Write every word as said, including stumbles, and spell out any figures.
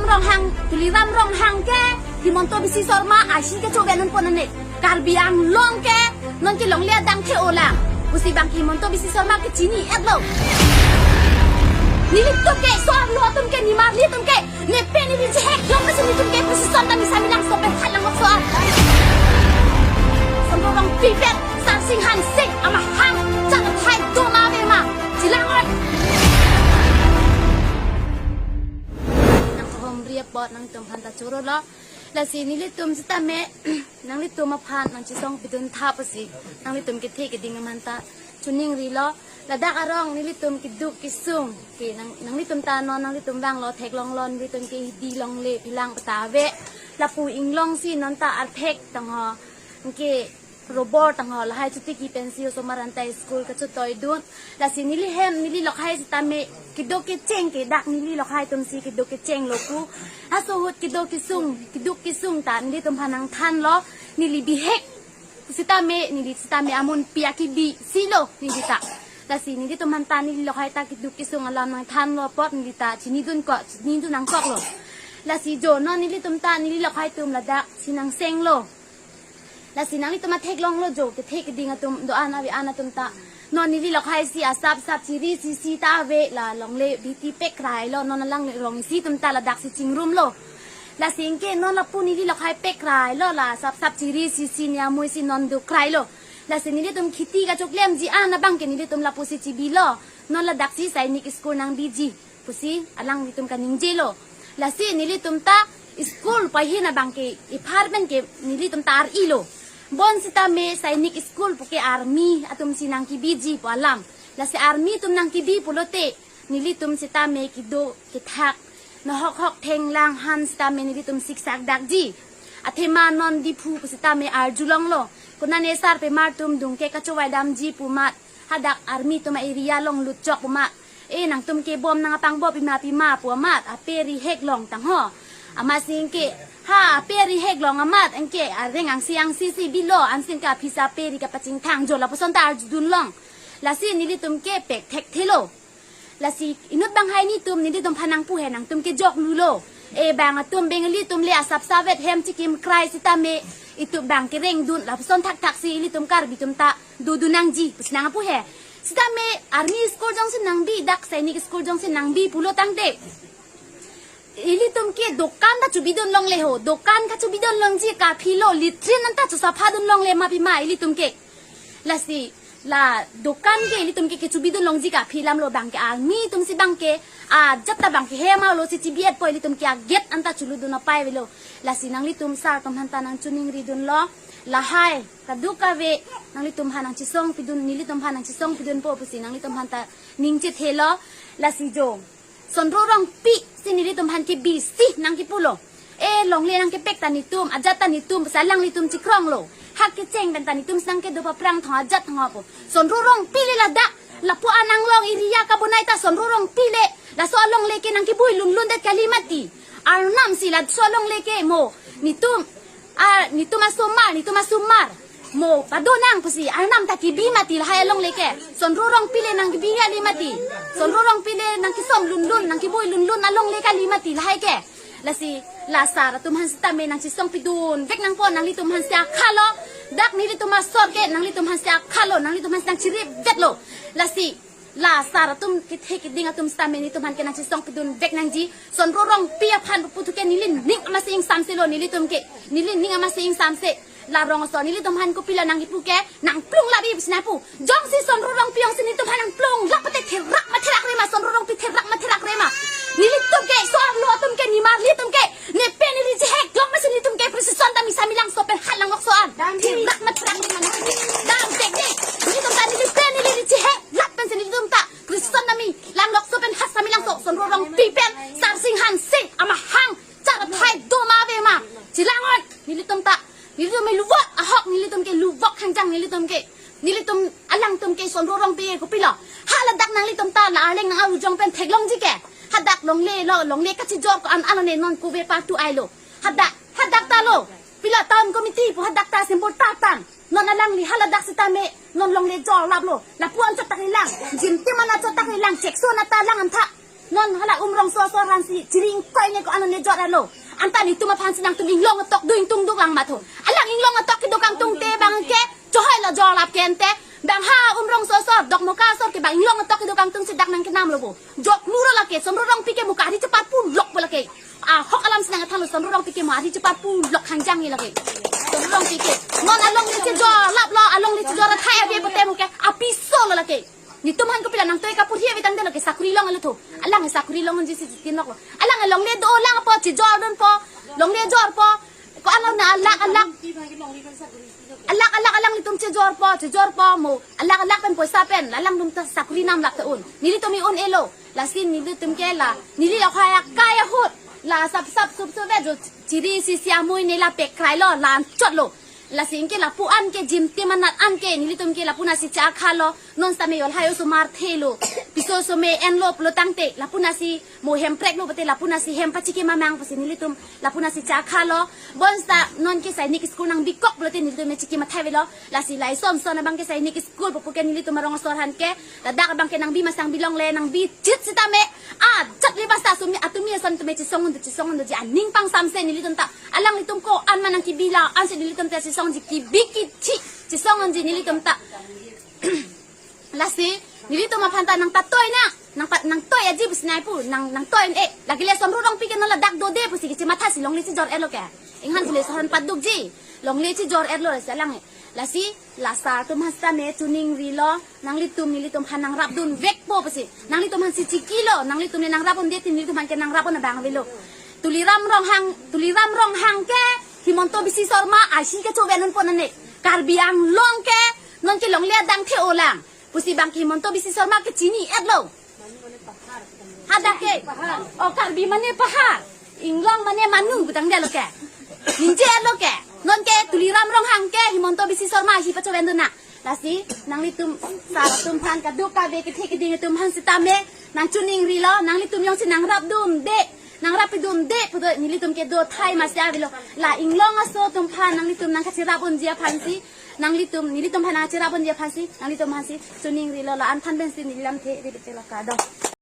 Ronghang, Tuliram Ronghang ke Himanta Biswa Sarma ashi kechobe non pon ane. Karbi Anglong ke non ke longle adang the-olang pusi bang Himanta Biswa Sarma ke chini-etlo. Nelitum ke so-arlo atum ke, nimarli atum ke, ne pen neli chehek jong masi nelitum ke precision ta misa milang so pen halang ok so-ar. Sonro Rongpi pen Sarsing Hanse amahang chang thai doma ave ma. Chilang oi. Nang homri apot nangtum aphan ta chorolo. Lasi nelitum sitame nanglitum aphan nangchisong pidun tha pusi nanglitum kethe keding aman ta choningrilo. Ladak arong nelitum keduk kesung ke nang, nanglitum ta non nanglitum vanglo theklonglo, nelitum ke hidi longle pilang pata ave. Lapu inglong si non ta arphek tangho. Anke robor tangho, lahai chotiki pensi osomar anta school kachotoi dun. Lasi neli hem, neli lokhai sitame keduk kecheng ke dak neli lokhai atum si keduk kechenglo pu. Haso ahut keduk kesung, keduk kesung ta nelitum aphan nangthanlo, neli bihek sitame, neli sitame amun pi akibi silo neli ta. Lasi nelitum aphan ta neli lokhai ta keduk kesung alam nangthanlo apot neli ta chinidun kok, chinidun nangkoklo. Lasi jo non nelitum ta neli lokhai atum ladak si nangsenglo. Lasi nanglitum ta theklonglo jo, kethe keding atum do-an ave-an atum ta. Non neli lokhai si asap sap chiri sisi ta ave, la longle bihek ti pekrai lo, non alang rong isi atum ta ladak si chingrumlo. Lasi anke non lapu neli lokhai pekrai lo, la asap sap chiri sisi ni amui si non dukrai lo. Lasi nelitum kheti kachoklemji an abang ke nelitum lapu si chibilo. Non ladak si Sainik School nangbiji pusi alanglitum kaningjelo. Lasi nelitum ta school pahin abang ke ipharmen ke nelitum ta ar-ilo. Bon sitame Sainik School puke army atum si nangkebiji pu alam. Lasi army atum nangkebi pulote nelitum sitame kedo kethak nahok hok thenglang han sitame nelitum siksak dakji. Athema non Diphu pu sitame arjulonglo. Konane sarpimar atum dungke kachovai damji pu amat, hadak army atum a-area along lutchok pu amat, e nangtum ke bom nangpangbop pima pima pu amat, ape ri heklong tangho. Amatsi anke, ha ape ri heklong amat anke areng angsi angsi si bilo, ansi anke aphisa ape ri kapachingthang jo lapuson ta arjudunlong. Lasi nelitum ke pek thekthelo. Lasi inut banghai netum nelitum aphan nangpu he, nangtum ke joklulo. E bang atum Bengali atum le asap savet hem chikimkrai sitame itum bang kerengdun lapuson thakthak si ilitum Karbi atum ta dodun nangji pusi nangpu he. Sitame army school jongsi nangbi, dak Sainik School jongsi nangbi pulo tangte ilitum ke dokan ta chobidun longle ho, dokan kachobidun longji kaphilo, latrine anta chosaphadun longle ma pima ilitum ke. Lasi la dokan ke ilitum ke kechobidun longji kaphi alamlo, bang ke army atum si bang ke ajat ta bang ke hem alo si chibi-etpo, ilitum ke a-gate anta cholutdun apai avelo. Lasi nanglitum sar atum aphan ta nangchoningridunlo, lahai kadokave nanglitum aphan nangchisong pidun, nelitum aphan nangchisong pidunpo pusi nanglitum aphan ta ningchethelo. Lasi jo Sonro Rongpi si nelitum aphan ke bisi nangkipulo. E longle nangkepek ta netum, ajat ta netum, pusi alanglitum chikronglo. Hak kecheng pen ta netum si nangkedo paphrang thong ajat thong apo. Sonro Rongpi le ladak, lapu ananglong area kabonai ta Sonro Rongpi le. Laso alongle ke nangkebui lunlundet kali mati. Arnam si laso alongle ke mo netum, a netum asomar, netum asomar mo padonang pusi arnam ta kebi mati lahai alongle ke. Sonro Rongpi le nangkebi kali mati. Sonro Rongpi le nangkesom lunlun, nangkebui lunlun alongle kali mati lahai ke. Lasi la sar atum aphan sitame nangchisong pidun vek nangpo, nanglitum aphan si akhalo. Dak nelitum asor ke nanglitum aphan si akhalo, nanglitum aphan si nangchirip vetlo. Lasi la sar atum kethe keding atum sitame netum aphan ke nangchisong pidun vek nangji. Sonro Rongpi aphan puthot ke neli ning amatsi ingsamselo nelitum ke. Neli ning amatsi ingsamse. La rong aso nelitum aphan kopilo nangkipu ke, nangplung labi pusi nangpu. Jongsi Sonro Rongpi jongsi netum aphan nangplung lap pute therak ma therak re ma, Sonro Rongpi therak ma therak re ma. Nelitum ke so-arlo atum ke, nimarli atum ke, ne pen neli chehek jong masi netum ke precision ta misa milang so pen halang ok so-an. Therak ma therak re ma nang. Dam tek de. Netum ta neli pen neli chehek lap pensi netum ta precision ta milang ok so pen hat sa milang so. Sonro Rongpi pen Sarsing Hanse amahang char thai doma ave ma. Chilang oi. Nelitum ta, nelitum ke luvok ahok, nelitum ke luvok hangjang, nelitum ke, nelitum alangtum ke Sonro Rongpi kopilo. Haladak nanglitum ta la Arleng nang arujong pen theklongji ke. Hadak longle lo, longle kachijor ko-an alone non kove partu ailo. Hadak, hadak ta lo. Pilo town committee pu hadak ta symbol ta tan. Non alangli haladak sitame non longle jor laplo. Lapu-an chot ta kelang. Jim tim ana chot ta kelang. Chekso na ta lang antha. Non hala Umrongso asor aphansi chiring koi ne ko-an ne jor-etlo. Anta netum aphansi nangtum inglong atok do ingtung duk lang matho. Alang inglong atok kedo kangtung te bang ke chohoi lo jor lap ke ente. Bang ha Umrongso asor, Dokmoka asor ke bang inglong atok kedo kangtungsi dak nangkenamlo bo. Jok muro lake, Somru Rongpi ke mo ke ari cheparpu lok bo lake. Ahok alamsi nangkethanlo, Somru Rongpi ke mo ari cheparpu lok hangjang ni lake. Somru Rongpi ke. Non alongle chejor laplo, alongle chejor athai abi pote mo ke apiso lo lake. Netum aphan kopilo nangtoi kapurhi ave tangte lake sakuri longlo tho. Alang sakuri longjisi chitinoklo. Alang longle dolang po, chejordunpo. Longle jorpo. Ko-an lo na alak alak. Alak alak alanglitum chejorpo, chejorpo mo. Alak alak pen poisa pen alangtum ta sakuri nam lap ta un. Nelitum i un-elo. Lasi nelitum ke la neli la khaya kaya ahut la sap sap sup sup ve jo chiri si si amui ne la pekrai lo, la anchot lo. Lasi anke lapu-an ke jimtim anat anke nelitum ke lapu-an si cha khalo. Non sitame yol hayo osomar thelo. Piso osomar enlo pulo tangte lapu-an si mo hem preklo pute lapu-an si hem pachiki mamang pusi nelitum lapu-an si cha khalo. Bonsita non ke Sainik School nangbikok pulote nelitum chiki mathai avelo. Lasi lason son abang ke Sainik School pupu ke nelitum arong asor aphan ke ladak abang ke nangbi masang bilongle, nangbi chit sitame. Ah, jat le basta sumi atumi ason tumi chisong undo chisong undo ji aning pangsamse nelitum ta. Alanglitum ko-an ma nangkebi la-ansi nelitum ta chisong ji kebi kithi chisong unji nelitum ta. Lasi nelitum aphan ta nangtatoi na, nangpat nangtoi aji pusi nai pu, nang nangtoi un-e. Lake le Somru Rongpi ke non ladak dode pusi kechimathasi longle chejor-etlo ke. Inghan si le sohan padukji. Longle chejor-etlo lasi alang. Lasi la sar atum aphan sitame chiningrilo, nanglitum nelitum aphan nangrapdun vekpo pusi. Nanglitum aphansi chikilo, nanglitum ne nangrap unde te nelitum aphan ke nangrap un abang avelo. Tuliram Ronghang, Tuliram Ronghang ke Himanta Biswa Sarma ahi kechoven unpo nane. Karbi Anglong ke non ke longle adang the-olang pusi bang ke Himanta Biswa Sarma ke chini-etlo. Hadak ke. O Karbi mane pahar. Inglong mane manu pu tangdetlo ke. Ningje-etlo ke. Non ke Tuliram Ronghang ke Himanta Biswa Sarma ahi pachevendun na. Lasi nanglitum sar atum aphan kaduk kave kethe keding atum aphan sitame nangchiningrilo, nanglitum jongsi nangrapdunde, nangrapdunde pudo nelitum ke do thai masi avelo. La inglong aso atum aphan nanglitum nangkacherap unji aphansi, nanglitum nelitum aphan nangkacherap unji aphansi nanglitum aphansi chiningrilo, la-an than pensi neli lamthe ri bete lo, kardom.